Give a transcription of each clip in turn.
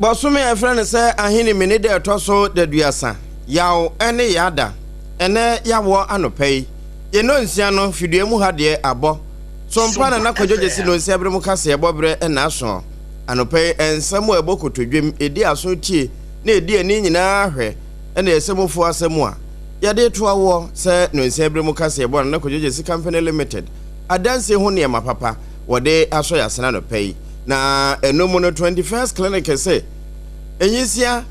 Bɔsome a yɛfrɛ no sɛ Ahinime ne da ɛtɔ so daduasa, Yaw ne Yada, ɛnɛ Yawoɔ anɔpa yi, yɛn nnɔnsia no, fidua mu ha deɛ abɔ. Sompa Nana Kwadwo Gyasi Nonsia bere mu kaseɛbɔ berɛ nna aso. Anɔpa yi, nsɛm a ɛbɔ kotodwem, ɛdi aso tie na ɛdi ani nyinaa hwɛ na ɛsɛ mufoɔ asɛm a yɛde retoa woɔ sɛ Nonsia bere mu kaseɛbɔ Nana Kwadwo Gyasi Company Limited adansie ho nneɛma papa wɔde asɔ yɛn asene anɔpa yi. Na ɛno mu no 21st Clinic se nyisia,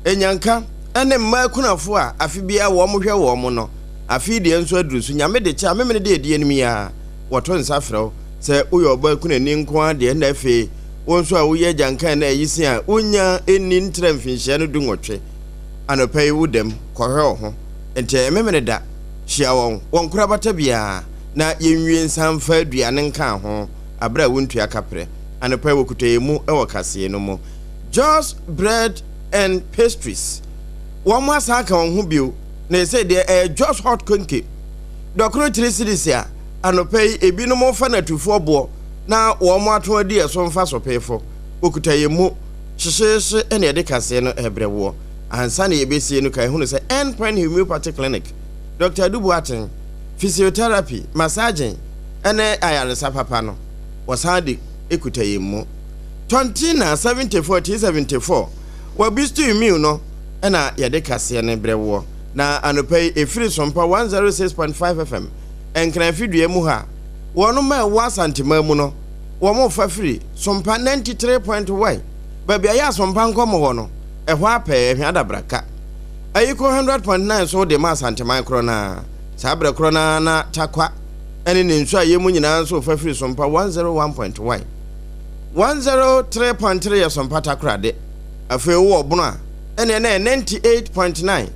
anyanka ne mmaa akunafo a afe biara wɔn hwɛ wɔn no, afe yi deɛ nso aduru so. Nyame de kyɛ a memene deɛ ɛdi anim yi ara, wɔto nsa frɛ wo sɛ woyɛ ɔbaa kunani nko ara deɛ na afei wo nso a woyɛ agyanka anaa ayisia a wonnya nni ntra mfinhyia no dunwɔtwe. Anɔpa yi wo dam, kɔhwɛ wo ho. Nti ɛyɛ memene da, hyia wɔn wɔ nkorabata biara na yɛnwie nsa mfa aduane nka ho. Bere a wontua kaprɛ. Anɔpa yi wɔkuta yɛn mu wɔ kaseɛ no mu. Jos Bread and Pastries, wɔn asan aka wɔn ho bio, na ɛsei deɛ ɛyɛ Jos Hot Kenke. Dɔkono 3 cedis a anɔpa yi ebinom fa no atufoɔ boɔ na wɔn ato adi ɛso mfaso peefo. Wɔkuta yɛn mu hyehyeehye na yɛde kaseɛ no rebrɛ woɔ. Ansa na yɛbɛsie no kae hunu sɛ End Point Homeopathy Clinic, Doctor Adu Boateng, Physiotherapy, Massaging, ne ayaresa papa no, wɔsan de kuta yɛn mu. Tɔntina 74 T74 wɔ Bistu Mill no na yɛde kaseɛ no brɛ woɔ. Na anɔpa yi ɛfiri Sompa 106.5 FM, Nkran Fidua mu ha. Wɔnom a ɛwɔ Asanteman mu no, wɔn fa firi Sompa 93.1, baabi a yɛ Asompa nkɔmmɔ wɔ no, ɛhɔ ara pɛɛ, Hwɛ Adabraka. Ayiko 100.9 nso de ma Asanteman korɔ no ara. Saa berɛ korɔ no ara na Tarkwa ne ne nsu a ɛyɛ mu nyinaa nso fa firi Sompa 101.1. 103.3 yɛ Sompa Takorade. Afei wowɔ Ɔbono a, ɛneɛ na ɛyɛ 98.9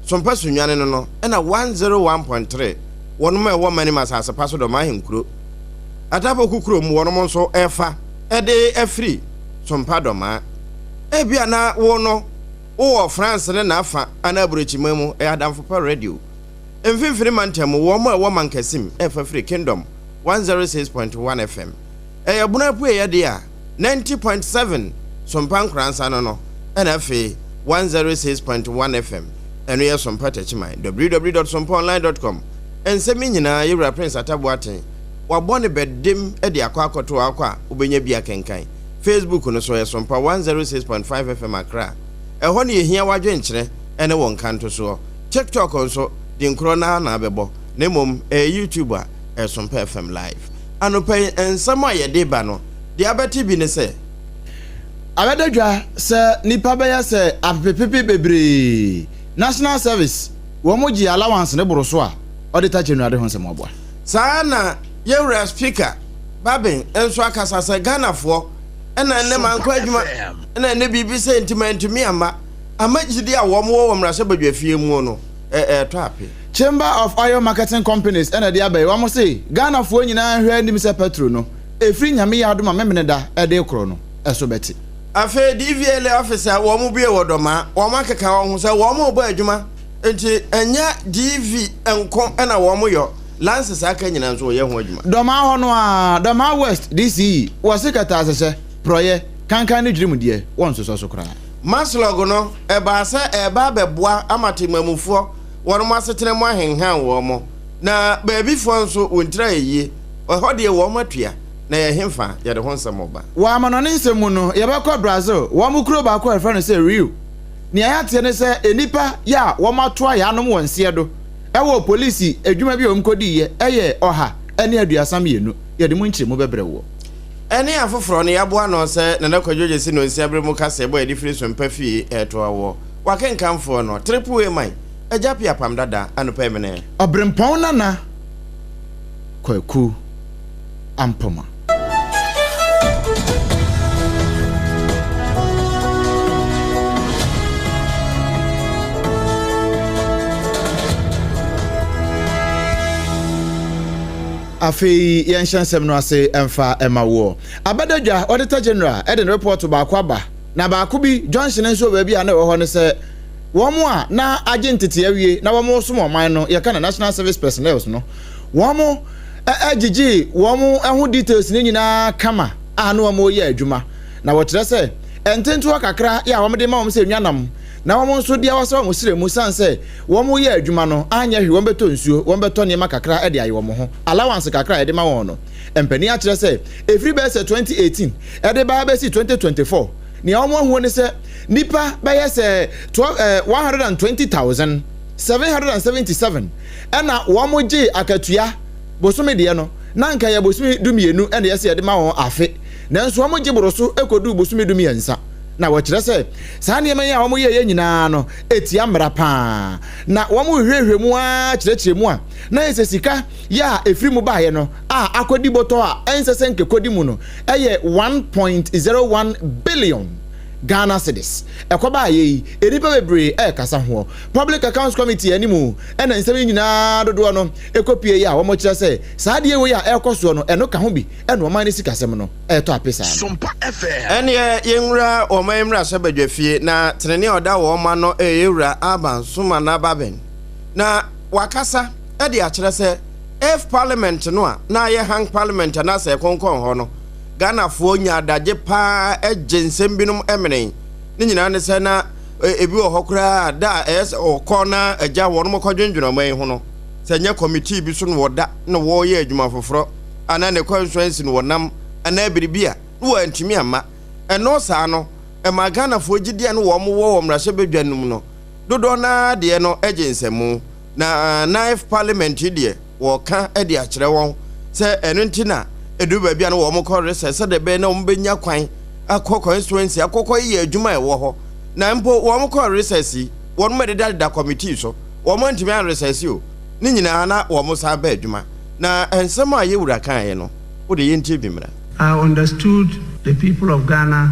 Sompa Sunyani no no, ɛna 101.3 wɔnom a ɛwɔ Manim asase pa so Dɔm Ahenkuro. Atapoku kurom wɔnom nso ɛfa de afiri Sompa Dɔmaa. Ebia na wo no wowɔ France ne n'afa anaa aburokyiman mu, ɛyɛ Adamfo Pa Radio. Mfimfini Mantam mu, wɔn a ɛwɔ Mankasim ɛfa firi Kingdom 106.1 FM. Ɛyɛ Bono Apueeɛ deɛ a, 90.7 Sompa Nkoransa no no, ɛna afei 106.1 FM, ɛno yɛ Sompa Takyiman. www.sompaonline.com Nsɛm yi nyinaa, Yɛwura Prince Atta Boateng, wabɔ ne bɛdem de akɔ akɔto hɔ akɔ a, wobɛnya bi akenkan. Facebook no so, ɛyɛ Sompa 106.5 FM Accra. Ɛhɔ na yɛhia w'adwenkyerɛ ne wo nkantosoɔ. TikTok nso, din korɔ no ara na abɛbɔ, na mmom ɛyɛ YouTube a, ɛyɛ Sompa FM Live. Anɔpa yi, nsɛm a yɛde reba no, deɛ abɛte bi ne sɛ. Abɛda dwa sɛ nnipa bɛyɛ sɛ apepepepe bebree, National Service, wɔn gye allowance no boro so a, ɔde takyɛ nnurade ho nsɛm aboa. Saa ara na yɛn wura Speaker Babin nso akasa sɛ Ghanafoɔ na ɛnnɛ mankɔ adwuma na ɛnnɛ biribi sɛ nti mantumi amma. Ama gyidi a wɔn wɔ wɔ mmarahyɛbadwafie mu no ɛretɔ ape. Chamber of Oil Marketing Companies na ɛde aba yi, wɔn se Ghanafoɔ nyinaa nhwɛ anim sɛ pɛtro no, ɛfiri Nyame yɛ adom a Memeneda de rekorɔ no, ɛso bɛte. Afei DVLA office a wɔn bue wɔ Dɔmaa, wɔn akeka wɔn ho sɛ wɔn rebɔ adwuma nti ɛnyɛ DV nko na wɔn yɔ, lances aka nyinaa nso wɔyɛ ho adwuma. Dɔmaa hɔ no ara, Dɔmaa West DCE, wɔse kɛtɛasehyɛ, porɔeɛ, kankan ne dwirim deɛ, wɔnsosɔ so koraa. Maslog no, ɛbaa sɛ ɛreba abɛboa ama temanmufoɔ wɔnom asetena mu ahenhan wɔn, na baabifoɔ nso wɔn tiri ayɛ yie, ɛhɔ deɛ wɔn atua, na ɛyɛ hefa yɛde ho nsɛm reba? Wɔ amanɔne nsɛm mu no, yɛbɛkɔ Brazil, wɔn kuro baako a yɛfrɛ no sɛ Rio. Nea yɛateɛ ne sɛ nnipa yɛ a wɔatoa yɛanom wɔn nseɛ do wɔ polisi adwuma bi a wɔkɔdiiɛ yɛ 132. Yɛde mu nkyerɛmu bɛbrɛ woɔ. Ɛne afoforɔ no, yɛaboa ano sɛ Nana Kwadwo Gyasi Nonsia bere mu kaseɛbɔ a yɛde firi Sompa fie reto awoɔ. W'akenkanfoɔ no, Triple A Man, Agya Pia Apam Dada, Anɔpa yi mene. Ɔberempɔn Nana Kwaku Ampoma. Afei yɛnhyɛ nsɛm no ase mfa mma woɔ. Abadadwa Auditor General de ne repɔɔto baako aba, na baako bi, Johnson nso wɔ baabi a na ɛwɔ hɔ ne sɛ wɔn a na agye ntetee awie na wɔresom ɔman no, yɛka no National Service Personnels no, wɔn gyegyee wɔn ho details no nyinaa kama a na wɔreyɛ adwuma. Na wɔkyerɛ sɛ Ntentoa kakra yɛ a wɔde ma wɔn sɛ nwanam na wɔn nso de awasa wɔn srɛ mu sane sɛ wɔn yɛ adwuma no anyɛ hwee wɔn bɛtɔ nsuo, wɔn bɛtɔ nneɛma kakra de ayɛ wɔn ho, allowance kakra a yɛde ma wɔn no. Mpanin akyerɛ sɛ ɛfiri bɛyɛ sɛ 2018 de ba abɛsi 2024 nea wɔn ahuo ne sɛ nnipa bɛyɛ sɛ 120,777 ɛna wɔn gyee akatua bosome deɛ no na anka ɛyɛ bosome dumienu na ɛsɛ yɛde ma wɔn afe, nanso wɔgye boro so kɔduu bosome dumiɛnsa. Na wɔkyerɛ sɛ saa nneɛma yi a wɔyɛeɛ nyinaa no tia mmara pa ara. Na wɔhwehwɛhwɛ mu ara kyerɛkyerɛ mu a, na ayɛ sɛ sika yɛ a ɛfiri mu baeɛ no a akɔdi bɔtɔ a ɛnsɛ sɛ anka ɛkɔdi mu no yɛ 1.01 billion Ghana cedis. Ɛkɔbaeɛ yi, nnipa bebree rekasa hoɔ. Public Accounts Committee anim na nsɛm yi nyinaa dodoɔ no kɔpue yi a wɔkyerɛ sɛ saa adeɛ wei a ɛrekɔ soɔ no, ɛno ka ho bi na ɔman no sikasɛm no retɔ ape saa no. Ɛnneɛ yɛnwura ɔman mmarahyɛbadwafie na tenenee a ɔda wɔn ano yɛ Wura Alban Sumana Bagbin na wakasa de akyerɛ sɛ if parliament no a na ayɛ hung parliament anaasɛ ɛkonkɔn hɔ no Ghanafoɔ nya adagye paa gye nsɛm binom mene. Ne nyinaa ne sɛ na ebi wɔ hɔ koraa a da a ɛyɛ sɛ wɔkɔ na agya wɔnom kɔdwendwene ɔman yi ho no, sɛ nyɛ kɔmitii bi so na wɔda na wɔreyɛ adwuma foforɔ anaa ne constituency na wɔnam anaa biribi a, na wɔantumi amma. Ɛno saa no, ɛmaa Ghanafoɔ gyidie a na wɔn wɔ wɔ mmarahyɛbadwa no mu no, dodoɔ no ara deɛ no gye nsɛmmu. Na Ninth Parliament yi deɛ, wɔreka de akyerɛ wɔn sɛ ɛno nti na ɛduru baabi a na wɔkɔ recess sɛdeɛ ɛbɛyɛ na wɔbɛnya kwan akɔ constituency akɔkɔ yɛ adwuma a ɛwɔ hɔ. Na mpo wɔkɔ recess yi, wɔn ɛdedadeda committee so, wɔn antumi an recess o, ne nyinaa na wɔn san ba adwuma. Na nsɛm a yɛwura kaeɛ no, wo deɛ yɛntie bi mmra. I understood the people of Ghana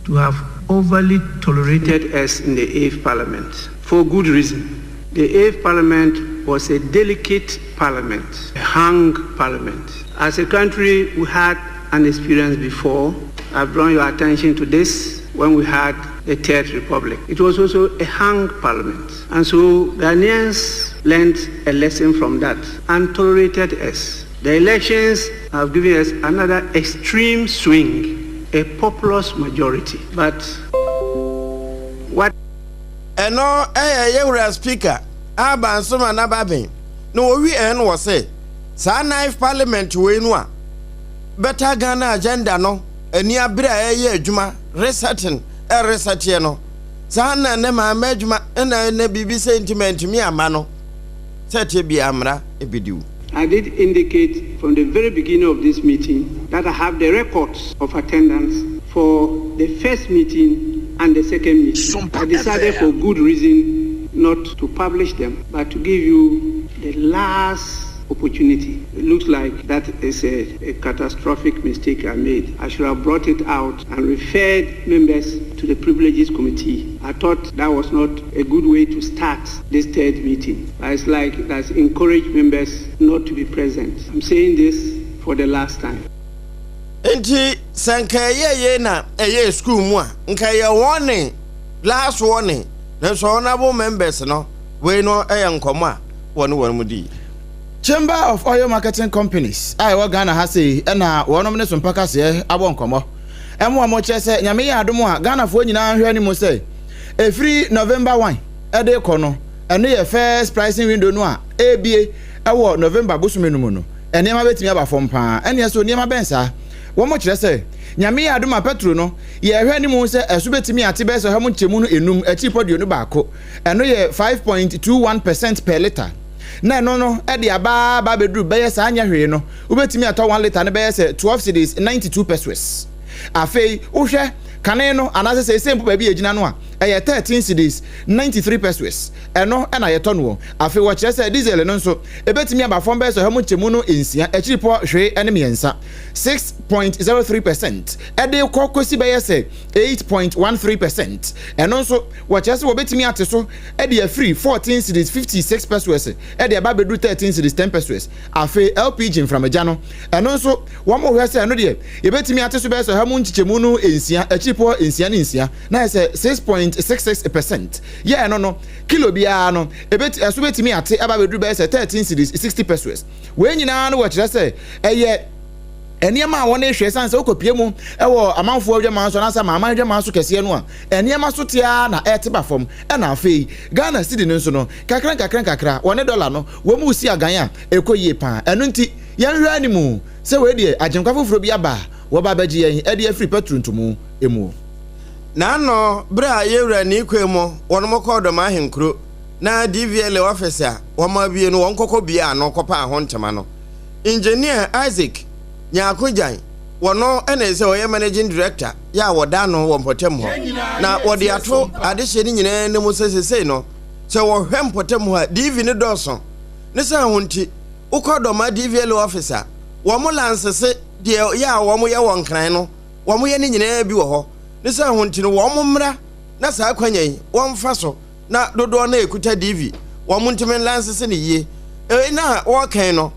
to have overly tolerated us in the 8th Parliament for good reason. The 8th Parliament was a delicate parliament, a hung parliament. As a country, we had an experience before. I've drawn your attention to this when we had the Third Republic. It was also a hung parliament. And so Ghanaians learned a lesson from that and tolerated us. The elections have given us another extreme swing, a populous majority. But what Ɛno yɛ yɛ wura speaker Alban Sumana Bagbin na wɔwi ɛn no wɔse saa ninth parliament wei no a better Ghana agenda no ani abere a ɛyɛ adwuma resetting ɛresɛteɛ no saa na ɛnɛ mamma adwuma ɛna ɛnɛ biribi sɛ nti mantumi amma no sɛ ɛteɛ biara mmara ɛbɛdi wo. I did indicate from the very beginning of this meeting that I have the records of attendance for the first meeting and the second meeting. I decided for good reason not to publish them, but to give you the last opportunity. It looks like that is a, a catastrophic mistake I made. I should have brought it out and referred members to the Privileges Committee. I thought that was not a good way to start this third meeting. But it's like that's encouraged members not to be present. I'm saying this for the last time. Nti sɛ nka ɛyɛ yei na ɛyɛ school mu a, nka ɛyɛ warning, last warning. Nanso honourable members no, wei no yɛ nkɔmmɔ a wɔne wɔn dii. Chamber of Oil Marketing Companies a ɛwɔ Ghana ha sei na wɔnom ne Sompa Kaseɛ abɔ nkɔmmɔ ɛmo a wɔkyerɛ sɛ Nyame yɛ adom a Ghanafoɔ nyinaa nhwɛ anim sɛ ɛfiri November 1 de rekɔ no ɛno yɛ first pricing window no a ɛrebie ɛwɔ November bosome no mu no nneɛma bɛtumi aba fam paa. Ɛneɛ so nneɛma bɛn saa? Wɔn kyerɛ sɛ Nyame yɛ adom a pɛtro no yɛrehwɛ anim sɛ ɛso bɛtumi ate bɛyɛ sɛ ɔha mu nkyɛmu no enum akyiripɔ 21, ɛno yɛ 5.21 percent per litre, na ɛno no de aba aba abɛduru bɛyɛ saa nyɛ hwee no wobɛtumi atɔ 1 litre no bɛyɛ sɛ 12 cedis 92 pesewas. Afei wohwɛ kane no anaasɛ seesei mpo baabi a ɛgyina no a ɛyɛ 13 cedis 93 pesewas, ɛno na yɛtɔ noɔ. Afei wɔkyerɛ sɛ diesel no nso ɛbɛtumi aba fam bɛyɛ sɛ ɔha mu nkyɛmu no nsia akyiripɔ hwee ne mmiɛnsa, 6.03 percent, de rekɔ kɔsi bɛyɛ sɛ 8.13 percent. Ɛno nso wɔkyerɛ sɛ wɔbɛtumi ate so de afiri 14 cedis 56 pesewas de aba abɛduru 13 cedis 10 pesewas. Afei LPG mframagya no, ɛno nso wɔhwɛ sɛ ɛno deɛ yɛbɛtumi ate so bɛyɛ sɛ ɔha mu nkyekyɛmu no nsia akyiripɔ nsia ne nsia, na ayɛ sɛ 6.66 percent. Yɛ ɛno no, kilo biara no, ɛbɛti, ɛso bɛtumi ate aba abɛduru bɛyɛ sɛ 13 cedis 60 pesewas. Wei nyinaa no wɔkyerɛ sɛ ɛyɛ. Nneɛma a wɔrehwɛ, Esiane sɛ wokɔpue mu wɔ amanfoɔ adwaman so anaasɛ amanaman adwaman so kɛseɛ no a, nneɛma so te ara na ɛrete ba fam. Ɛna afei, Ghana cedi no nso no, nkakra nkakra nkakra, wɔne dɔla no, wɔn resi agan a ɛkɔ yie pa ara. Ɛno nti, yɛnhwɛ anim sɛ wei deɛ, agyenkwa foforɔ bi aba a wɔba abɛgye yɛn de afiri pɛtro ntomu mu. Naano berɛ a yɛwura Nii mu wɔnom kɔɔ Dɔm Ahenkuro na DVLA office a wɔn abue no wɔn kɔkɔ bue ano kɔpaa ho ntoma no, Engineer Isaac Nyarko Gyan, wɔno na ɛsɛ ɔyɛ Managing Director yɛ a wɔda ano wɔ mpɔtam hɔ, na wɔde ato adehyeɛ no nyinaa anim sɛ sesei no sɛ wɔhwɛ mpɔtam hɔ a DV no dɔɔso ne saa ho nti wokɔ Dɔma DVLA office a wɔn lansese deɛ yɛ a wɔn yɛ wɔ Nkran no wɔn yɛ ne nyinaa bi wɔ hɔ ne saa ho nti no wɔn mmra na saa kwanya yi wɔmfa so na dodoɔ no a ɛkuta DV wɔn ntumi nlansese no yie. Wei na wɔrekɛn no,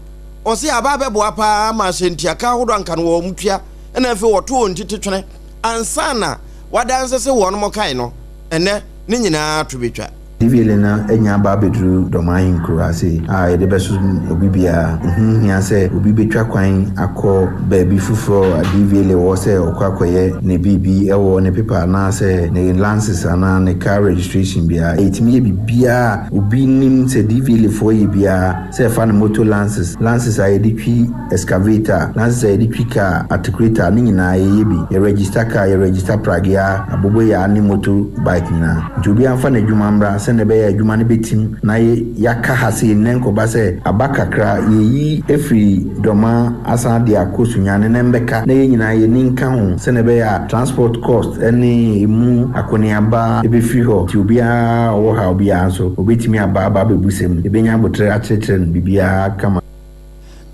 wɔse aba abɛboa pa ara ma ahyɛntiaka ahodoɔ anka no wɔn tua na afei wɔto wɔn ti tetwene ansa na wɔadansese wɔn kae no, ɛnnɛ ne nyinaa to bɛtwa. DVLA no anya aba abɛduru Dɔm Ahenkuro ha sei a yɛde bɛsom obi biara. Ɛho hia sɛ obi bɛtwa kwan akɔ baabi foforɔ a DVLA wɔ sɛ ɔkɔ akɔyɛ ne biribi wɔ ne pepa anaasɛ ne lances anaa ne car registration biara. Yɛtumi yɛ biribiara a obi nim sɛ DVLA foɔ yɛ biara, sɛ ɛfa ne motor lances, lances a yɛde twi excavator, lances a yɛde twi car, articulator, ne nyinaa yɛyɛ bi. Yɛ register car, yɛ register pragea, aboboyaa ne motor bike nyinaa. Nti obiara mfa n'adwuma mmra sɛnea ɛbɛyɛ a adwuma no bɛtim na yɛaka ha sei nnɛ nkɔba sɛ aba kakra yɛyi afiri Dɔma asan de akɔ Sunyani na ɛmbɛka na yɛn nyinaa yɛn ani nka ho sɛnea ɛbɛyɛ a transport cost ne ɛmu akɔneaba bɛfiri hɔ nti obiara a ɔwɔ haw biara nso ɔbɛtumi aba aba abɛbusa mu yɛbɛnya aboterɛ akyerɛkyerɛ no biribiara kama.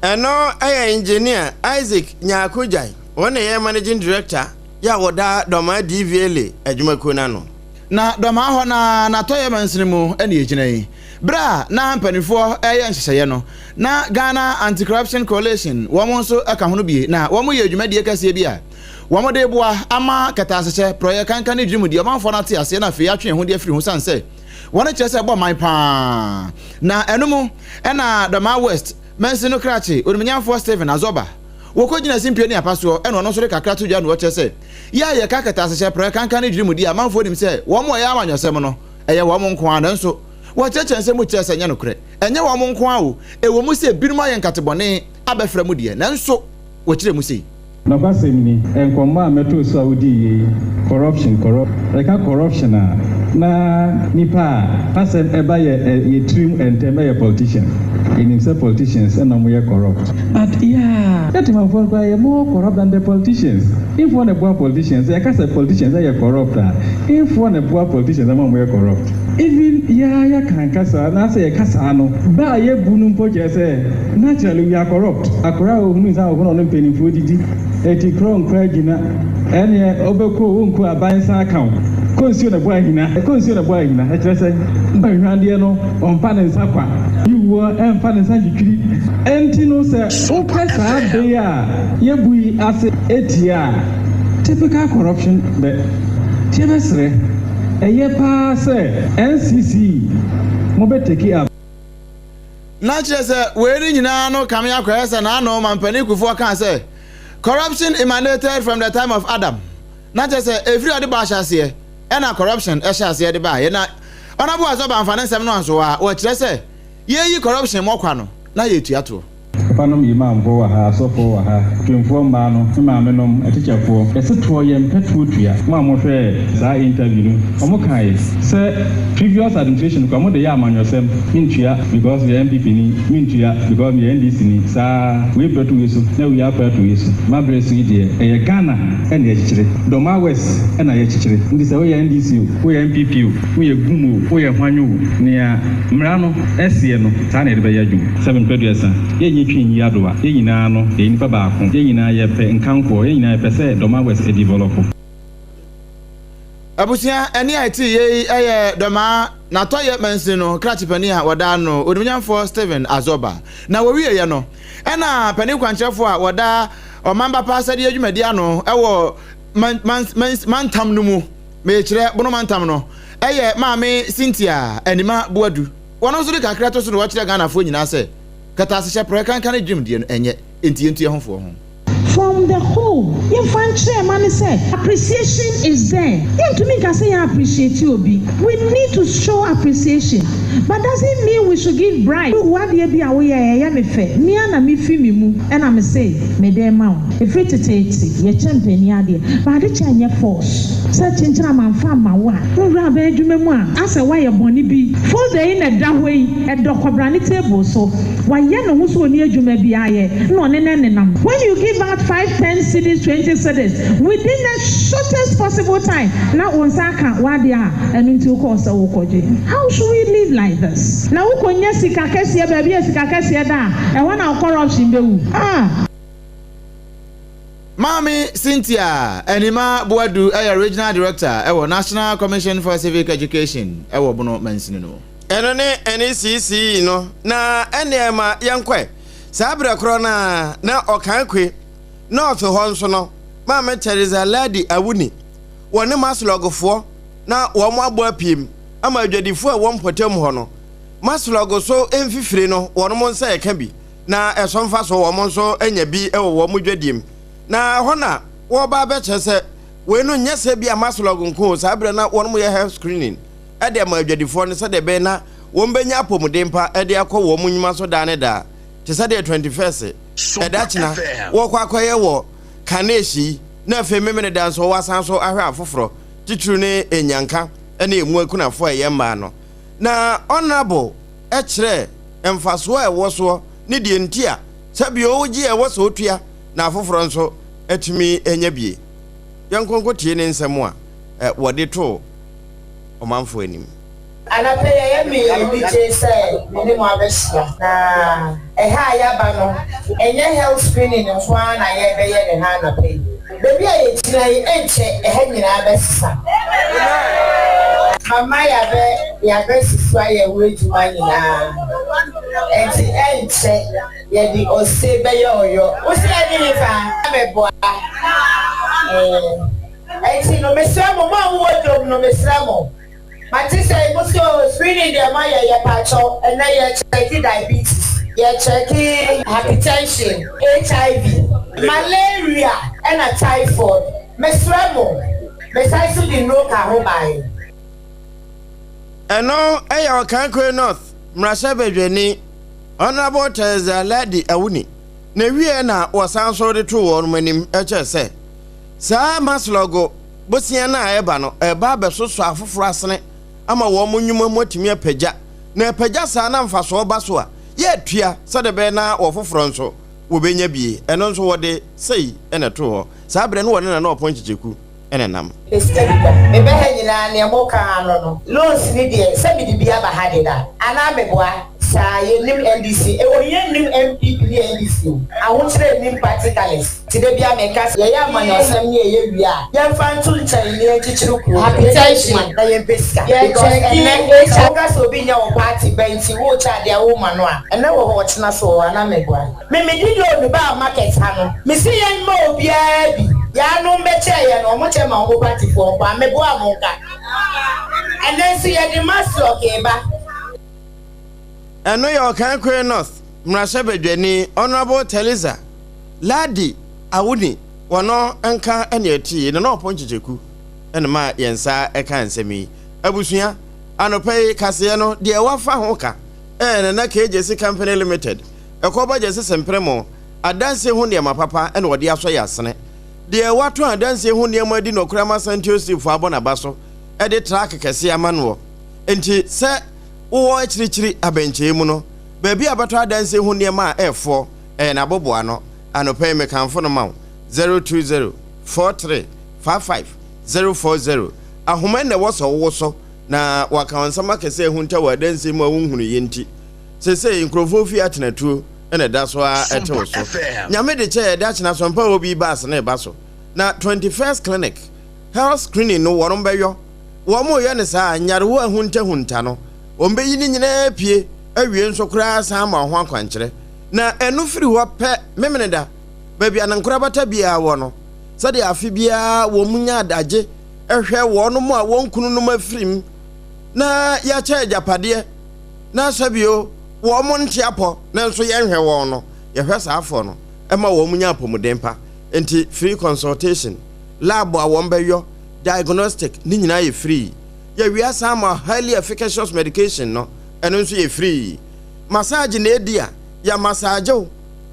Ɛno yɛ Engineer Isaac Nyarko Gyan, ɔno na ɛyɛ Managing Director yɛ a wɔda Dɔmaa DVLA adwumakuo no ano. Na Dɔmaa hɔ no ara n'atɔeɛ mansini mu na ɛgyina yi. Berɛ a na mpanimfoɔ reyɛ nhyehyɛeɛ no, na Ghana Anti-Corruption Coalition wɔn nso ka ho no bi na wɔyɛɛ dwumadie kɛseɛ bi a wɔde reboa ama kɛtɛasehyɛ, porɔeɛ, kanka ne dwirimudie ɔmanfoɔ no ate aseɛ na afei atwe yɛn ho de afiri ho sane sɛ wɔn kyerɛ sɛ ɛbɔ man pa ara. Na ɛno mu na Dɔmaa West mansini no krakye, Onimunyamfoɔ Stephen Azorba, Wɔkɔgyina simpie ne apa soɔ, ɛna ɔno nso de kakra to dwa na ɔkyerɛ sɛ, yɛ a yɛka kɛtɛasehyɛ, prɛ, kankan ne dwirimudie a amanfoɔ nim sɛ wɔn a ɛyɛ amanyɔsɛm no, ɛyɛ wɔn nko ara. Nanso, wɔkyerɛkyerɛ nsɛm mu kyerɛ sɛ ɛnyɛ nokorɛ. Ɛnyɛ wɔn nko ara o, ɛwɔ mu sɛ binom ayɛ nkate bɔne abɛfra mu deɛ, nanso wɔkyerɛ mu sei. Nokwasɛm ni, nkɔmmɔ a mɛtoo so a wodii yei, corruption, corrup, yɛka corruption a, na nipa a n'asɛm ɛba yɛ yɛ tirim ntɛm yɛ politician. Yɛnim sɛ politicians na wɔyɛ corrupt. But yeah, yɛ Temanfoɔ no koraa yɛ more corrupt than the politicians. Hefoɔ na ɛboa politicians? Sɛ yɛka sɛ politicians yɛ corrupt a, hefoɔ na ɛboa politicians ma wɔyɛ corrupt? Even yɛa yɛka kasa anaasɛ yɛka saa no, bɛ a yɛbu no mpo kyerɛ sɛ naturally we are corrupt. Akwadaa a ɔhunu nsa ahohoro na ɔne mpanimfoɔ didi, eti korɔ nkɔ agyina, ɛneɛ wobɛkɔ o wonkɔ o aban nsa aka wo. Kɔ nsuo na bɔ ahina, kɔ nsuo na bɔ ahina, ɛkyerɛ sɛn? Ahwandeɛ no ɔmfa ne nsa kwa, yi wuo ɛmfa ne nsa ntwitwiri. Ɛnti no sɛ wopɛ saa bɛ yi a yɛbu yi ase tia a, typical corruption bɛ. Nti yɛbɛsrɛ, ɛyɛ paa sɛ NCC mobɛ take up. Na kyerɛ sɛ wei no nyinaa no kame akɔyɛ sɛ n'ano Mampanin Kufuor kaa sɛ corruption emanated from the time of Adam na kyerɛ sɛ ɛfiri ɔde bɔ ahyɛaseɛ ɛna corruption hyɛ aseɛ de baeɛ na Honourable Azɔba amfa ne nsɛm no anso a wɔkyerɛ sɛ yɛyi corruption mɔ kwa no na yɛtua toɔ. Papanom Imamfoɔ wɔ ha, asɔfoɔ wɔ ha, Twemfoɔ mmaa no, me maame nom, atikyafoɔ. Yɛse toɔ yɛmpɛ toɔ tua. Mo a mohwɛɛ saa interview no, ɔmo kae sɛ previous administration koraa ɔmo de yɛ amanyɔsɛm, mentua because meyɛ NPP ni, mentua because meyɛ NDC ni, saa wei brɛ to wei so na wei aprɛ ato wei so. Mabrɛ so yi deɛ ɛyɛ Ghana na yɛkyekyere, Dormaa West na yɛkyekyere, nti sɛ woyɛ NDC o, woyɛ NPP o, woyɛ gum o, woyɛ hwan o, nea mmara no seɛ no saa na yɛde bɛyɛ adwuma. Sɛ mprɛ duasa, yɛnyɛ twi nyi adowa, yɛn nyinaa no yɛyɛ nipa baako, yɛn nyinaa yɛpɛ nkankoɔ, yɛn nyinaa yɛpɛ sɛ Dormaa West develɔpo. Abusua ɛne a ɛte yei yɛ Dɔmaa n'atɔeɛ mansini no krakye panin a wɔda ano Onimuonyamfoɔ Stephen Azorba. Na wɔwieɛ no, ɛna panin kwankyerɛfoɔ a wɔda Ɔman Ba Pa Asɛdeɛ dwumadie ano wɔ man, man, mans, mantam no mu, mekyerɛ Bono mantam no, ɛyɛ Maame Cynthia Anima Boadu. Wɔn nso de kakra to so na wɔkyerɛ Ghanafoɔ nyinaa sɛ, kɛtɛasehyɛ prɛ kanka ne dwumdie no ɛnyɛ, enti yɛntu yɛn ho foɔ ho. From the home, yɛmfa nkyerɛ mma no sɛ appreciation is there. Yɛntumi nka sɛ yɛn appreciate obi, we need to show appreciation but doesn't mean we should give bribe. W'adeɛ bi a woyɛɛ ɛyɛ me fɛ, me ara na mefi me mu na mese mede rema wo. Ɛfiri teteete yɛkyɛ mpanin adeɛ but ade kyɛ nyɛ force. Sɛ kyenkyen a mamfa amma wo a, wowura aban adwuma mu a asɛ woayɛ bɔne bi. Folder yi na ɛda hɔ yi, ɛdɔ kɔbrane table so. Wayɛ ne ho sɛ ɔnni adwuma biara yɛ na ɔne no nenam. When you give out five, ten cedis, 20 cedis within the shortest possible time na wo nsa aka w'adeɛ a ɛno nti wokɔɔ sɛ wokɔgye. How should we live like this? Na wokɔnya sika kɛseɛ baabi a sika kɛseɛ da a, ɛhɔ na wo corruption bɛwu. Ah! Maame Cynthia Anima Boadu yɛ Regional Director wɔ National Commission for Civic Education wɔ Bono mansini no mu. Ɛno ne NECC no, na ɛnneɛ ma yɛnkɔ ɛ. Saa berɛ korɔ no ara na Ɔkankwe North hɔ nso no, Maame Theresa Ladi Awuni, wɔne Maslɔgfoɔ na wɔn abɔ apiem ama adwadifoɔ a ɛwɔ mpɔtam hɔ no, Maslɔg so mfifire no wɔn nsa ɛka bi na ɛso mfasoɔ wɔn nso anya bi wɔ wɔn dwadiem. Na ɛhɔ na wɔreba abɛkyerɛ sɛ wei no nyɛ sɛ bi a Maslɔg nko o, saa berɛ na wɔn yɛ health screening de ama adwadifoɔ no sɛdeɛ ɛbɛyɛ na wɔbɛnya apɔmuden pa de akɔ wɔn nnwuma so daa ne daa, te sɛ deɛ 21st ɛda kyena wɔrekɔ akɔyɛ wɔ Kanesh yi, na afei Memeneda nso wɔasan so ahwɛ afoforɔ, titiriw ne nnyanka ne emu akunafoɔ a ɛyɛ mmaa no. Na Honourable kyerɛɛ mfasoɔ a ɛwɔ soɔ ne deɛ nti a sɛ bio wogye a ɛwɔ sɛ wotua na afoforɔ nso atumi anya bie. Yɛnkɔ nkɔtie ne nsɛm a wɔde too ɔmanfoɔ anim. Anɔpa yi ɛyɛ me anigye sɛ me ne mo abɛhyia. Na ɛha a yɛaba no, ɛnyɛ health screening nko ara na yɛrebɛyɛ no ha anɔpa yi. Baabi a yɛgyina yi, ɛnkyɛ ɛha nyinaa bɛsesa. Mama yɛabɛ yɛabɛsusu ayɛ ho adwuma nyinaa. Ɛnti ɛnkyɛ yɛde ose bɛyɛ ɔyɔ. Wo se ɛne hefa? Meboa. Ɛɛ. Ɛnti no mesrɛ mo, mo a mowɔ dwom no mesrɛ mo, mate sɛ mo se oh screening deɛ moayɛ, yɛpakyɛw ɛnɛ yɛ kyɛke diabetes, yɛ kyɛke hypertension, HIV, malaria ɛna typhoid, mesrɛ mo, mesan so de nnuro ka ho bae. Ɛno yɛ Ɔkankoe North mmarahyɛbadwani Honourable Theresa Ladi Awuni na wieɛ na wɔsan nso de too wɔn anim kyerɛ sɛ Saa Maslɔgo bosea no a ɛreba no, ɛreba abɛsosɔ afoforɔ asene ama wɔn nnwuma mu atumi apagya, na ɛpagya saa na mfasoɔ ba so a, yɛatua sɛdeɛ ɛbɛyɛ na wɔfoforɔ nso wɔbɛnya bie. Ɛno nso wɔde sei na ɛtoo hɔ. Saa berɛ no wɔne Nana Ɔpɔn Kyekyeku na ɛnam. Pɛ sika bi da. Mebɛ ha nyinaa neɛ moka ano no loans no deɛ sɛ mede bi aba ha deda anaa meboa saa yɛnnim NDC ɛwɔ yɛnnim NPP ne NDC o ahokyerɛ nnim party colours. Nti da biara meka sɛ yɛyɛ amanyɔsɛm ne yɛyɛ wie a, yɛmfa nto nkyɛn na yɛnkyekyere kuro no, yɛnyɛ adwuma na yɛmpɛ sika. Because ɛnnɛ sɛ woka sɛ obi nyɛ wo party ba nti worekyɛ adeɛ a woma no a, ɛnnɛ wɔ hɔ ɔkyena so wɔ hɔ anaa meboa? Me mede loan baa market ha no, mese yɛmma obiara bi, yaanom bɛkyɛɛ yɛn no, wɔkyɛ ma wɔn party foɔ nko a, meboa mo nka. Ɛnnɛ nso yɛde maslock reba. Ɛno yɛ Ɔkankoe North mmarahyɛbadwani Honourable Theresa Ladi Awuni wɔno nka ne ɛtee na na ɔpɔn kyekyeku na ma yɛn nsa ɛka nsɛm yi. Abusua, anɔpa yi kaseɛ no deɛ wafa ho ka ɛyɛ Nana KJC Company Limited, Ɛkɔba Gyasi Sempremo, adansie ho nneɛma papa na wɔde asɔ yɛn asene. Deɛ watɔn adansie ho nneɛma adi nɔkorɛ ama Santio Stevefoɔ abɔ n'aba so de truck kɛseɛ ama noɔ. Enti sɛ wowɔ akyirikyiri abɛnkyɛe mu no, baabi a bɛtɔ adansie ho nneɛma a ɛfoɔ ɛyɛ n'aboboano. Anɔpa yi mekamfo no ma wo. 020 43 55 040 Ahoma na ɛwɔ sɛ wowo so na wɔaka wo nsɛm akɛse a ahunta wɔ adansie mu a wonhunuiɛ nti. Seesei nkurɔfoɔ fie atenatuo na ɛda so ara ɛte wo so. Nyame de kyɛ yɛ de akyena so ampa obi bus no reba so. Na 21st Clinic health screening no wɔnom bɛyɔ. Wɔreyɛ no saa a, nyarewa a ahuntahunta no, wɔbɛyi ne nyinaa apue awie nso koraa asan ama wo ho akwankyerɛ. Na ɛno firi hɔ pɛ, Memeneda, baabi a ne nkorabata biara wɔ no, sɛdeɛ afe biara wɔnya adagye hwɛ wɔnom a wɔn kununom afirim na yɛakyɛ agyapadeɛ na sɛbio wɔn nte apɔ nanso yɛnhwɛ wɔn no, yɛhwɛ saa afoɔ no ma wɔn nya apɔmuden pa. Enti free consultation, lab a wɔn bɛyɔ, diagnostic, ne nyinaa yɛ free. Yɛwie asan ama highly efficacious medication no, ɛno nso yɛ free. Massage na edi a, yɛ massage wo,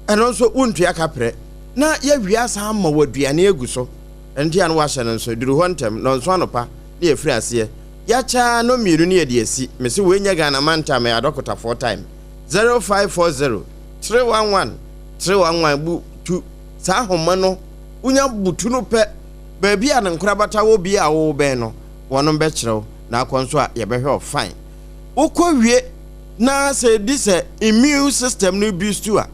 ɛno nso wontua kaprɛ. Na yɛawie asan ama wo aduane agu so. Ɛno nti a na wɔahyɛ no nso, duru hɔ ntɛm, nnɔnson anɔpa na yɛfiri aseɛ. Yɛakyɛ ara nnɔmmienu na yɛde asi. Mese wei nyɛ Ghana mantam, ɛyɛ adɔkotafoɔ time. 0540 311 311 bu tu saa ahoma no, wonya butu no pɛ, baabi a ne nkorabata wɔ biara a wobɛn no, wɔnom bɛkyerɛ wo, na akɔ nso a yɛbɛhwɛ wo fine. Wokɔ wie na sɛ ɛdi sɛ immune system no boost a,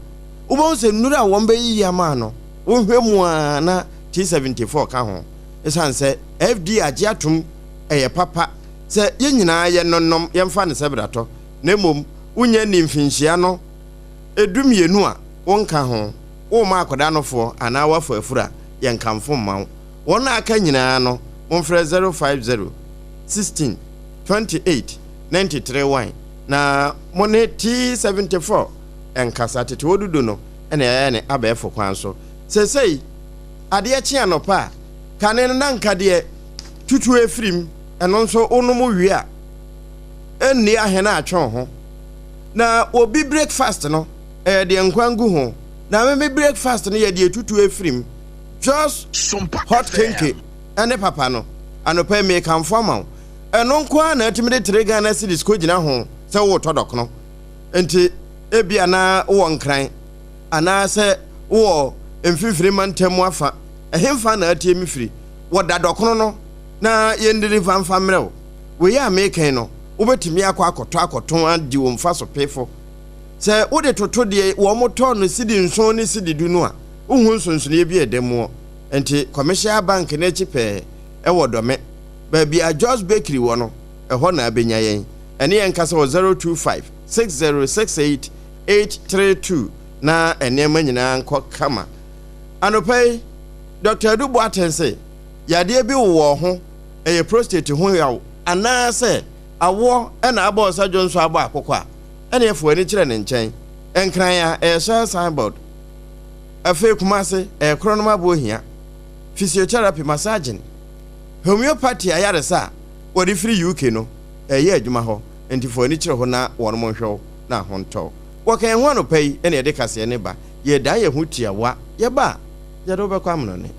wobɛhu sɛ nnuro a wɔbɛyiyi ama no, wohwɛ mu ara na T74 ka ho. Ɛsiane sɛ FDA agye atom, ɛyɛ papa sɛ yɛn nyinaa yɛnonom, yɛmfa no sɛ bratɔ, na mmom wonya nni mfinhyia no dumienu a, wonka ho, worema akwadaa nofoɔ anaa woafa afuru a, yɛnkamfo mma wo. Wɔn a aka nyinaa no, momfrɛ 050 16 28 93 1 na mo ne T74 nkasa. Tete hɔ dudu no na yɛayɛ no abɛɛfo kwan so. Seesei, adeɛ kye anɔpa a, kane no na nka deɛ tutuo afirim, ɛno nso wonom wie a, ɛnni ahe na atwe wo ho. Na obi breakfast no, ɛyɛ deɛ nkwan gu ho. Na me me breakfast no yɛ deɛ tutuo afirim. Just hot kenke ne papa no. Anɔpa yi merekamfo ama wo. Ɛno nko ara na atumi de tere Ghana cedis kɔgyina ho sɛ woretɔ dɔkono. Enti ebia na wowɔ Nkran anaasɛ wowɔ Mfimfini Mantam afa. Ɛhefa na atie me firi? Wɔda dɔkono no na yɛndeliver mfa mmerɛ wo. Wei a mereka yi no, wobɛtumi akɔ akɔtɔ akɔtɔn adi wo mfaso pefo. Sɛ wode toto deɛ wɔtɔ no sidi nson ne sidi du no a, wonhu nsonsonoeɛ bi a ɛda muɔ. Enti Commercial Bank no akyi pɛɛ wɔ Dɔme, baabi a Jos Bakery wɔ no, ɛhɔ na abɛnya yɛn. Ɛne yɛn nkasa wɔ 025 6068 832 na nneɛma nyinaa nkɔ kama. Anɔpa yi, Dɔkta Adu Boateng se yadeɛ bi wowɔ wo ho, ɛyɛ prostate ho yaw anaasɛ awoɔ na abɔ wo sɛ dwonsɔ abɔ akokɔ a, ɛneɛ fa w'ani kyerɛ ne nkyɛn. Nkran a, ɛyɛ Shell signboard. Afei Kumase, ɛyɛ Korɔnom Aboɔhia. Physiotherapy, massaging, homeopathy ayaresa a wɔde firi UK no, ɛreyɛ adwuma hɔ. Enti fa w'ani kyerɛ hɔ na wɔnom nhwɛ wo na ho ntɔ wo. Wɔka yɛn ho anɔpa yi na yɛde kaseɛ no ba. Yɛredan yɛn ho tiawa. Yɛba a, yɛde wo bɛkɔ amenɔne.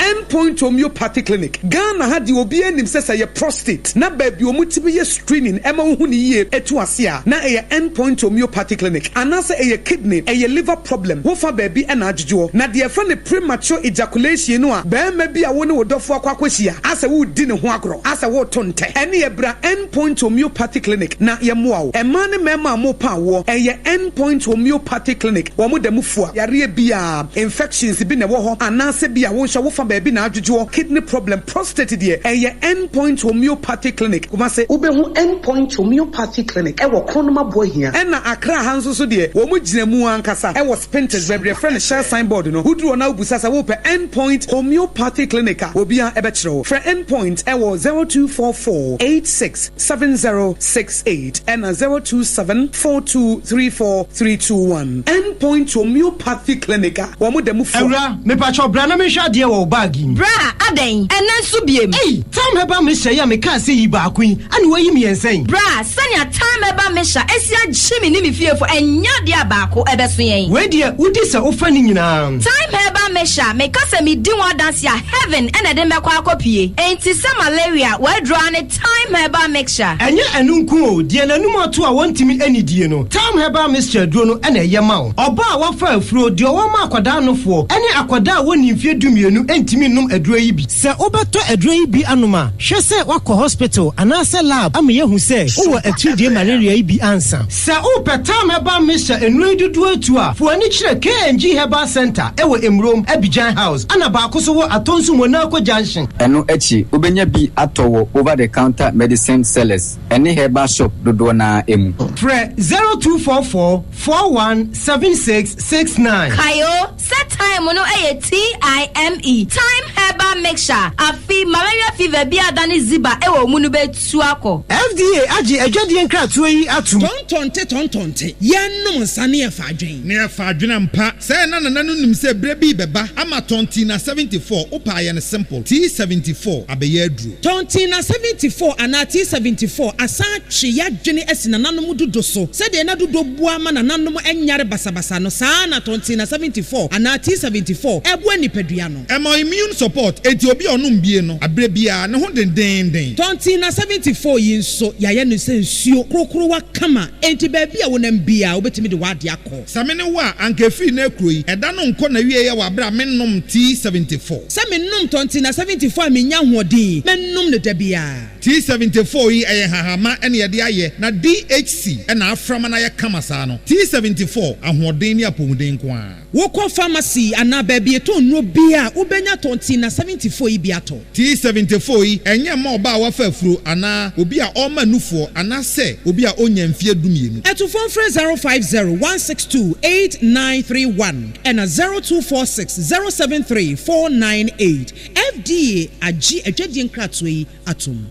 End Point Homeopathy Clinic, Ghana ha deɛ obiara nim sɛ sɛ ɛyɛ prostate na baabi a wɔtumi yɛ screening ɛma wohu no yie ɛtu ase a na ɛyɛ End Point Homeopathy Clinic anaasɛ ɛyɛ kidney, ɛyɛ liver problem wofa baabi ɛna adwodwoɔ. Na deɛ yɛfrɛ no premature ejaculation no a barima bi a wo ne wo dɔfoɔ akɔ akɔhyia asɛ woredi ne ho agorɔ asɛ woreto ntɛ ɛneɛ bra End Point Homeopathy Clinic na yɛmmoa wo. Mmaa ne mmarima a morepa awoɔ ɛyɛ End Point Homeopathy Clinic wɔn da mu fua yareɛ biara, infections bi na ɛwɔ hɔ anaasɛ bi a wo nso wofa baabi na adwodwoɔ, kidney problem, prostate deɛ ɛyɛ End Point Homeopathy Clinic, Kumasi. Wobɛhu End Point Homeopathy Clinic wɔ Kronom Aboahia. Ɛna Accra ha nso so deɛ wɔn gyina mu ankasa wɔ Spintex baabi a yɛfrɛ no Shell sign board no. Woduru hɔ na wobisa sɛ wopɛ End Point Homeopathy Clinic a, obiara bɛkyerɛ wo. Frɛ End Point wɔ 0244 86 7068 ɛna 027 4234 321. End Point Homeopathy Clinic a wɔn da mu fua. Awura, mepakyɛw bra na menhwɛ adeɛ wɔ wo bag yi mu. Bra, adɛn? Ɛnnɛ nso biem? Ei! Tam Herbal Mixture yi a mekaa sɛ yi baako yi, ɛna woayi mmiɛnsa yi? Bra, sɛnea Tam Herbal Mixture asi agye me ne me fiefo, ɛnyɛ adeɛ a baako ɛbɛso yɛn. Wei deɛ, wodi sɛ wofa ne nyinaa. Thyme Herbal Mixture, meka sɛ medi ho adanse a, heaven na ɛde me bɛkɔ akɔpue. Enti sɛ malaria, w'aduro ara ne Thyme Herbal Mixture. Ɛnyɛ ɛno nko o, deɛ n'anum ato a wɔntumi nnidie no, Thyme Herbal Mixture aduro no na ɛyɛ ma wo. Ɔbaa a wafa afuro, deɛ ɔwɔ ma akwadaa nofoɔ, ne akwadaa a wɔnnii mfeɛ dumienu ntumi nnom aduro yi bi. Sɛ wobɛtɔ aduro yi bi anom a, hwɛ sɛ woakɔ hospital anaasɛ lab ama yɛahu sɛ wowɔ atiridie malaria yi bi ansa. Sɛ wopɛ Thyme Herbal Mixture nnuro yi dodoɔ atu a, fa w'ani kyerɛ KNG Herbal Centre wɔ Emurom, Abidjan House, ɛna baako nso wɔ Atonsu Monaco Junction. Ɛno akyi, wobɛnya bi atɔ wɔ over the counter medicine sellers ne herbal shop dodoɔ no ara mu. Frɛ 0244 41 76 69. Kae o, sɛ thyme no yɛ T-I-M-E, thyme. Herbal Mixture, afe malaria fever bi a adane ziba wɔ wo mu no bɛtu akɔ. FDA agye adwadie nkratoɔ yi atom. Tɔntɔnte tɔntɔnte, yɛnnom nsa ne yɛfa adwen. Ne yɛfa adwen ampa. Sɛɛ na Nana no nim sɛ berɛ bi rebɛba ama Tɔntina 74, wopɛ a yɛ no simple, T74 abɛyɛ aduro. Tɔntina 74 anaa T74 asan atwe y'adwene asi nananom dudo so. Sɛdeɛ na dudo boa ma nananom nyare basabasa no, saa ara na Tɔntina 74 anaa T74 boa nipadua no. Ɛma immune support, enti obi a ɔnom bie no, aberɛ biara, ne ho dendeenden. Tɔntina 74 yi nso, yɛayɛ no sɛ nsuo korokorowa kama, enti baabi a wonam biara, wobɛtumi de w'adeɛ akɔ. Sɛ me ne wo a, anka ɛfiri nnɛ rekuro yi, ɛda no nkɔ n'awieɛ wɔ aberɛ a mennom T74. Sɛ menom Tɔntina 74 a mennya ahoɔden, mɛnom no da biara. T74 yi ɛyɛ nhahamma na yɛde ayɛ na DHC na afra ma no ayɛ kama saa no. T74, ahoɔden ne apɔmuden nko ara. Wokɔ pharmacy anaa baabi yɛtɔn nnuro biara a, wobɛnya Tɔntina 74 yi bi atɔ. T74 yi, ɛnyɛ mma ɔbaa a wafa afuro anaa obi a ɔrema nufoɔ anaasɛ obi a ɔnnya mfeɛ dumienu. Atufoɔ mfrɛ 050 162 8931 ɛna 0246 073 498. FDA agye adwadie nkratoɔ yi atom.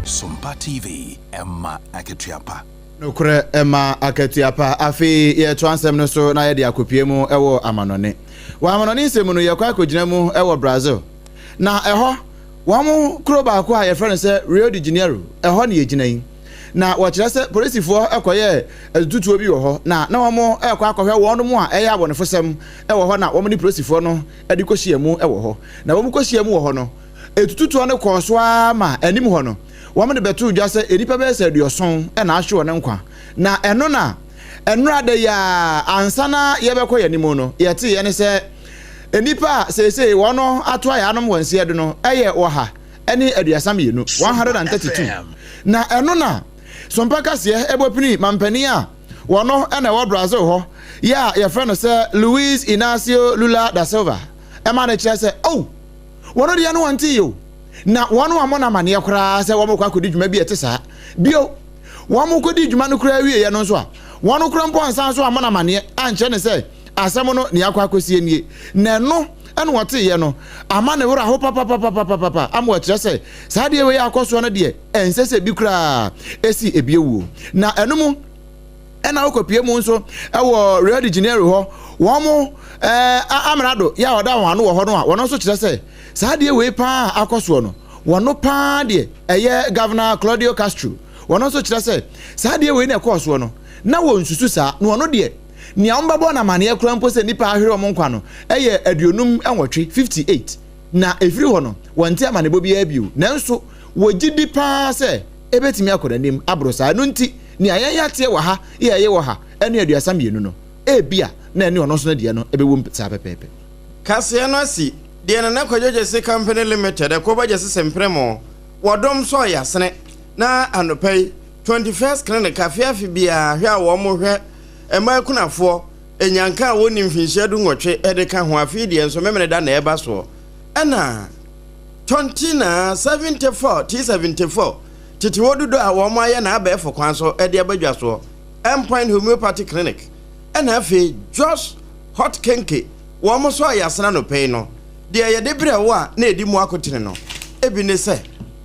Sompa TV, ɛma akatua pa. Nokorɛ ɛma akatua pa. Afei yɛretoa nsɛm no so na yɛde akɔpue mu wɔ amanɔne. Wɔ amanɔne nsɛm mu no, yɛkɔ akɔgyina mu wɔ Brazil. Na ɛhɔ, wɔn kuro baako a yɛfrɛ no sɛ Rio de Janeiro, ɛhɔ na yɛgyina yi. Na wɔkyerɛ sɛ polisifoɔ kɔyɛɛ atututuo bi wɔ hɔ, na na wɔrekɔ akɔhwɛ wɔn a ɛyɛ abɔnefosɛm wɔ hɔ na wɔne polisifoɔ no de kɔhyia mu wɔ hɔ. Na wɔn kɔhyia mu wɔ hɔ no, atututuo no kɔɔ so ara ma anim hɔ no, wɔde bɛtoo dwa sɛ nnipa bɛyɛ sɛ aduɔson na ahwe wɔn nkwa. Na ɛno na nnora da yi ara ansa na yɛbɛkɔ yɛn anim no, yɛteeɛ ne sɛ nnipa a seesei wɔn ato ayɛ anom wɔn nseɛ do no yɛ 132, 132. Na ɛno na Sompa kaseɛ bɔ pini mampanin a wɔno na ɛwɔ Brazil hɔ yɛ a yɛfrɛ no sɛ Luiz Inácio Lula da Silva ɛma no kyerɛ sɛ oh wɔno deɛ no wɔntee o na wɔn ammɔ no amaneɛ koraa sɛ wɔn kɔ akɔdi dwuma bi a ɛte saa bio. Wɔn kɔdii dwuma no koraa wieeɛ no nso a, wɔn koraa mpo ansan so ammɔ no amaneɛ ankyerɛ no sɛ asɛm no nea akɔ akɔsie nie. Na ɛno na ɔteeɛ no ama ne werɛ aho papapapapapa ama wakyerɛ sɛ saa adeɛ wei a akɔ soɔ no deɛ ɛnsɛ sɛ bi koraa ɛsi ebie wuo. Na ɛno mu ɛna wokɔpie mu nso ɛwɔ Rio de Janeiro hɔ wɔn ɛɛ amrado yɛ a ɔda wɔn ano wɔ hɔ no a wɔn nso kyerɛ sɛ saa adeɛ wei paa akɔ soɔ no wɔno paa deɛ ɛyɛ Governor Claudio Castro wɔno nso kyerɛ sɛ saa adeɛ wei na ɛkɔɔ soɔ no na wɔnsusu saa na wɔno deɛ nea wɔbɛbɔ no amaneɛ koraa mpo sɛ nnipa ahwere wɔn nkwa no ɛyɛ 58, 58 na ɛfiri hɔ no wɔnte amanebɔ biara bio nanso wɔgye di paa sɛ ɛbɛtumi akɔ n'anim aboro saa ɛno nti nea yɛn yɛateɛ wɔ ha yɛ ɛyɛ wɔ ha ɛne 32 no ebia na ɛne ɔno nso no deɛ no ɛbɛwom saa pɛpɛɛpɛ. Kaseɛ no asi Deɛ Nana Kwadwo Gyasi Company Limited ɛkɔ ba Gyasi Sempremo wɔ dom sɔɔ yasene na anɔpa yi 21st Clinic afe afe biara hwɛ a wɔn hwɛ mmaa akunafoɔ nyanka a wɔnni mfinhyia du nwɔtwe de ka ho afe yi deɛ nso Memeneda na ɛreba soɔ ɛna Tontina 74 T74 tete hɔ dudɔ a wɔn ayɛ na abɛɛfo kwan so de aba dwa soɔ Endpoint Homeopathy Clinic ɛna afei Jos Hot Kenke Wɔn nso a yɛasene anɔpa yi no, deɛ yɛde brɛ wo a na ɛdi mu akotene no, ebi ne sɛ.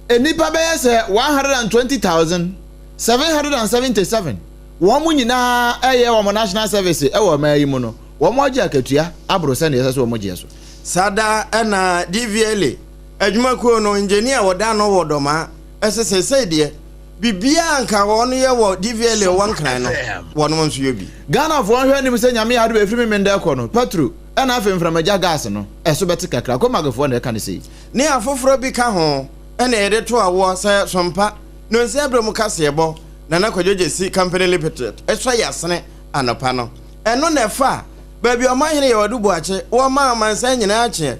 Nnipa bɛyɛ sɛ 120,777, wɔn nyinaa reyɛ wɔn national service wɔ ɔman yi mu no, wɔagye akatua aboro sɛdeɛ ɛsɛ sɛ wɔgyeɛ so. Saa da na DVLA adwumakuo no engineer a wɔda ano wɔ Dɔmaa se seesei deɛ biribiara a nka wɔn yɛ wɔ DVLA wɔ Nkran no wɔnom nso yɛ bi. Ghanafoɔ nhwɛ anim sɛ Nyame adom ɛfiri Memenda ɛkɔ no, pɛtro ɛna afei mframagya gas no ɛso bɛte kakra. Komagfoɔ na ɛka no sei. Ne afoforɔ bi ka ho na yɛde to awoɔ sɛ Sompa, Nonsia berɛ mu kaseɛbɔ, Nana Kwadwo Gyasi Company Limited sɔ yɛasene anɔpa no. Ɛno na ɛfa baabi a Ɔmanhene Yaw Adu Boakye wɔ ma amansan nyinaa kyeɛ,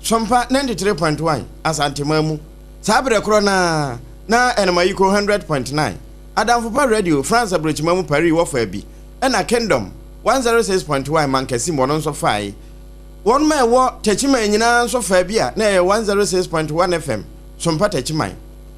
Sompa 93.1, Asanteman mu. Saa berɛ korɔ no ara na Ɛnomayiko 100.9, Adamfo Pa Radio, France aburokyima mu Paris wɔ faa bi, ɛna Kingdom 106.1 Mankasim wɔno nso faae. Wɔnom a ɛwɔ Techiman nyinaa nso faa bi a na ɛyɛ 106.1 FM, Sompa Techiman.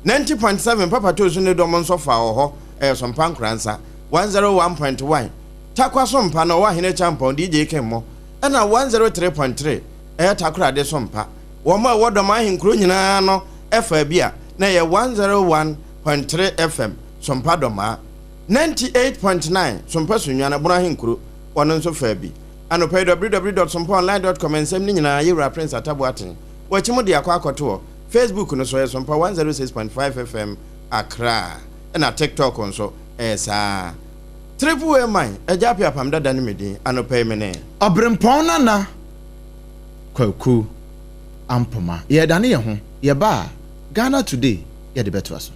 90.7 Papa Tosu ne dɔm nso faa wɔ hɔ, ɛyɛ Sompa Nkoransa. 101.1 Tarkwa Sompa na ɔwɔ Ahene Kyampɔn, DJ Kemmo, ɛna 103.3 ɛyɛ Takoradi Sompa. Wɔn a ɛwɔ dɔm ahenkuro nyinaa no faa bi a na ɛyɛ 101.3 FM, Sompa Dɔmaa. 98.9 Sompa Sunyani, Bono Ahenkuro, wɔn nso faa bi. Anɔpa yi www.sompaonline dot com Nsɛm no nyinaa Yɛwura Prince Atta Boateng wakyi mu de akɔ akɔto hɔ. Facebook no so ɛyɛ Sompa 106.5 FM Accra ɛna TikTok nso ɛyɛ saa ara. Triple A Man, Agya Appiah Apam Dada ne me din. Anɔpa yi me ne. Ɔberempɔn Nana Kwaku Ampoma. Yɛredane yɛn ho, yɛba a, Ghana Today yɛde bɛtoa so.